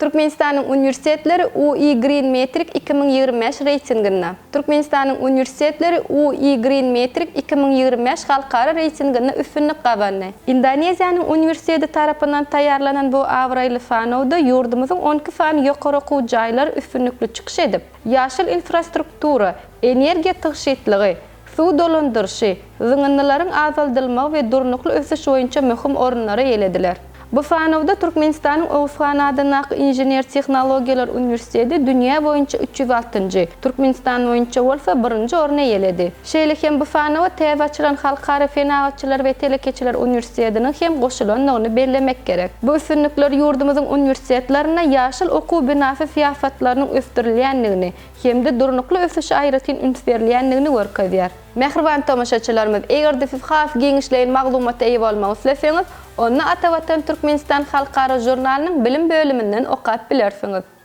Türkmenistanyň uniwersitetleri UI Green Metric 2025 reýtinginde. Türkmenistanyň uniwersitetleri UI Green Metric 2025 halkara reýtinginde üstünlik gazandy. Indoneziýanyň uniwersiteti tarapyndan taýýarlanan bu abraýly sanawda ýurdumyzyň 12 sany ýokary okuw jaýlary üstünlikli çykyş edip, ýaşyl infrastruktura, energiýa tygşytlygy, suw dolandyryşy, zyňyndylaryň azaldylmagy we durnukly ösüş boýunça möhüm orunlary eýelediler. Bu sanawda Türkmenistanyň Oguzhan adyndaky Inžener-tehnologiýalar uniwersiteti dünýä boýunça 306-njy, Türkmenistan boýunça bolsa birinji orny eýeledi. Şeýle hem bu sanawa täze açylan Halkara senagatçylar we telekeçiler uniwersitetiniň hem goşulandygyny bellemek gerek. Bu üstünlikler ýurdumyzyň uniwersitetlerinde ýaşyl okuw binasy syýasatlarynyň ösdürilýändigini hem-de durnukly ösüşe aýratyn üns berilýändigini görkezýär. Mähriban tomaşaçylarymyz, eger-de siz has giňişleýin maglumata eýe bolmak isleseňiz, onda Atavatan Türkmenistan halkara žurnalynyň bilim bölüminden okap bilersiňiz.